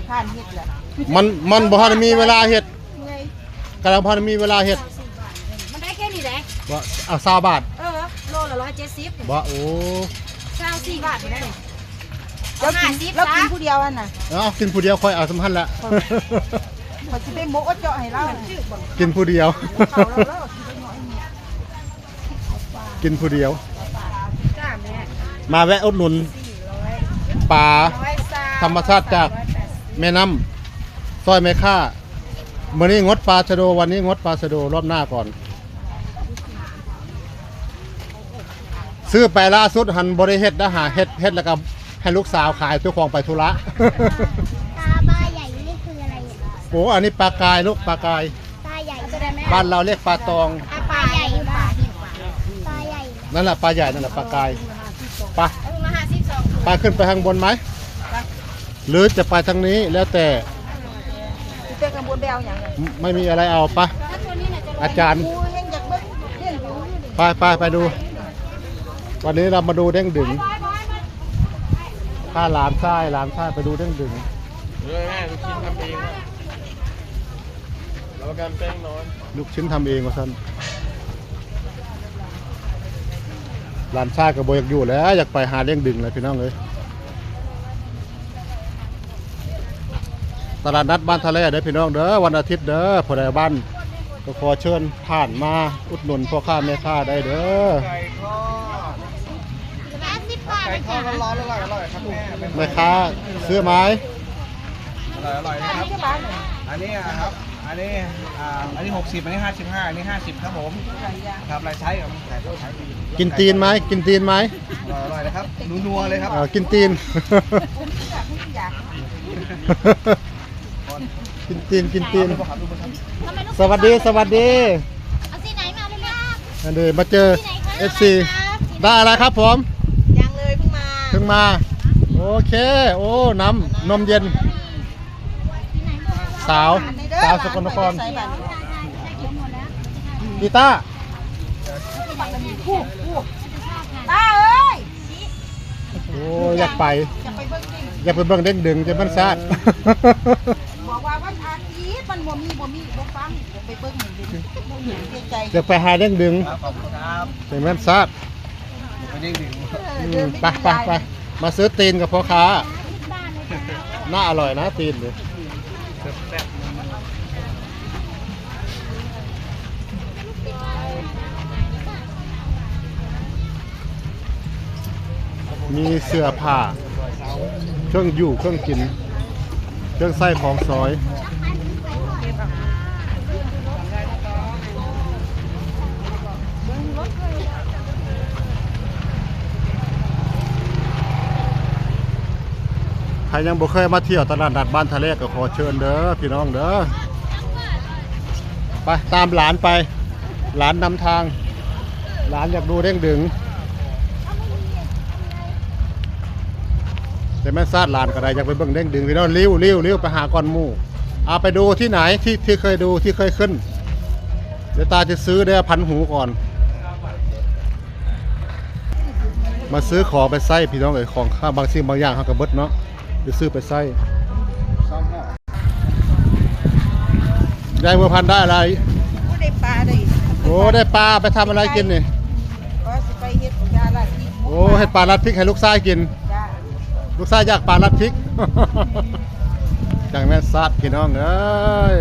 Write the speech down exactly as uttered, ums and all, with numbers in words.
ผ่านเฮ็ดแหละ มันมันบ่ทันมีเวลาเฮ็ด เมื่อย กำลังพันมีเวลาเฮ็ด มันได้แค่นี้แหละ บ่ เอาซาวบาท เออ โลละร้อยเจ็ดสิบ บ่ โอ้ ซาวสี่บาทบ่ได้ แล้วกิน ห้าสิบ แล้วกิน ซะ ผู้เดียวอันน่ะ เอากินผู้เดียว ค่อยเอาสำคัญละ ข้อยสิไปโมะเจาะให้เรา กินผู้เดียว เขาแล้วเรากินน้อยเนี่ย กินผู้เดียว จ้าแม่ มาแวะอุดหนุนปลาธรรมชาติจากแม่น้ำ ซอยแม่ค้า มื้อนี้งดปลาชะโด วันนี้งดปลาชะโด รอบหน้าก่อน ซื้อไปล่าสุดหันบ่ได้เฮ็ดนะ หาเฮ็ด เฮ็ดแล้วก็ให้ลูกสาวขาย เจ้าของไปธุระ ปลา ปลาใหญ่นี่คืออะไรอ่ะ โอ้ อันนี้ปลากายลูก ปลากาย ปลาใหญ่ บ้านเราเรียกปลาตอง อ่ะ ปลาใหญ่ ปลา ปลาใหญ่ นั่นแหละปลาใหญ่ นั่นแหละปลากาย ไป เออ มาห้าสิบสอง ไปขึ้นไปข้างบนไหม หรือจะไปทางนี้ แล้วแต่ พี่เป๊กกังวลไปเอาอย่างไร ไม่มีอะไรเอาไป อาจารย์ กูยังอยากเบิ่งเรื่องอยู่ ไปไปไปดู วันนี้เรามาดูเด้งดึง พาหลานชาย หลานชายไปดูเด้งดึง เออแม่ลูกชิ้นทำเองอะ รับประกันแป้งน้อย ลูกชิ้นทำเองว่าซั่น หลานชายก็บ่อยากอยู่แล้ว อยากไปหาเด้งดึงเลยพี่น้องเอ้ย ตลาดนัดบ้านทะเลเด้อพี่น้องเด้อ วันอาทิตย์เด้อ ผู้ใดบ้านก็ขอเชิญผ่านมาอุดหนุนพ่อค้าแม่ค้าได้เด้อ ไก่ทอด ห้าสิบบาท ไก่ทอดร้อนๆ อร่อยๆ ครับแม่ แม่ค้าซื้อไหม อร่อยๆ นะครับ อันนี้นะครับ อันนี้ อ่า อันนี้หกสิบ อันนี้ห้าสิบห้า อันนี้ห้าสิบ ครับผม ครับ ลายไซส์ครับ ขายเท่าไซส์ กินตีนไหม กินตีนไหม อร่อยๆ นะครับ นัวๆ เลยครับ เออ กินตีน กินตีน กินตีน สวัสดี สวัสดี เอาสีไหนมาเลยนะ อันนี้มาเจอ สีไหนคะ เอฟซี ได้อะไรครับผม ยังเลยเพิ่งมา เพิ่งมา โอเค โอ้ น้ำ นมเย็น สาว สาวสกลนคร กีตาร์ ป้าเอ้ย โอ้ อยากไป อยากไปเบิ่งเด้ง อยากไปเบิ่งเด้งดึง จะมันซาด บอกว่าวันอาทิตย์มันบ่มี บ่มี บ่ฟัง ไปเบิ่งเด้ง บ่มีใจ อยากไปหาเด้งดึง ครับ ขอบคุณครับ จะมันซาด ไปเด้งดึง เออ อืม เดินไป ไปไป กิน ไป มาซื้อตีนกับพ่อค้า น่าอร่อยนะตีนเนี่ย แซ่บๆ มีเสื้อผ้า เครื่องอยู่เครื่องกิน เครื่องใช้ของสอย ใครยังบ่เคยมาเที่ยวตลาดนัดบ้านทะเลก็ขอเชิญเด้อพี่น้องเด้อ ไปตามหลานไป หลานนำทาง หลานอยากดูเด้งดึง แต่แม่นซาดหลานก็ได้ อยากไปเบิ่งเด้งดึงพี่น้อง ริ้วริ้วริ้วไปหาก่อนหมู่ เอาไปดูที่ไหนที่ ที่เคยดู ที่เคยขึ้น เดี๋ยวตาจะซื้อได้พันหูก่อน มาซื้อของไปใช้พี่น้องเอ้ย ของข้าบางสิ่งบางอย่างเฮาก็เบิดเนาะ ไปซื้อไปใช้ ยายบัวพันธุ์ได้อะไร โอ้ ได้ปลาได้ โอ้ ได้ปลา ไปทำอะไรกินนี่ ก็สิไปเฮ็ดปลาราดพริก โอ้ เฮ็ดปลาราดพริกให้ลูกชายกิน จ้า ลูกชายอยากปลาราดพริก จังแม่นซาดพี่น้องเอ้ย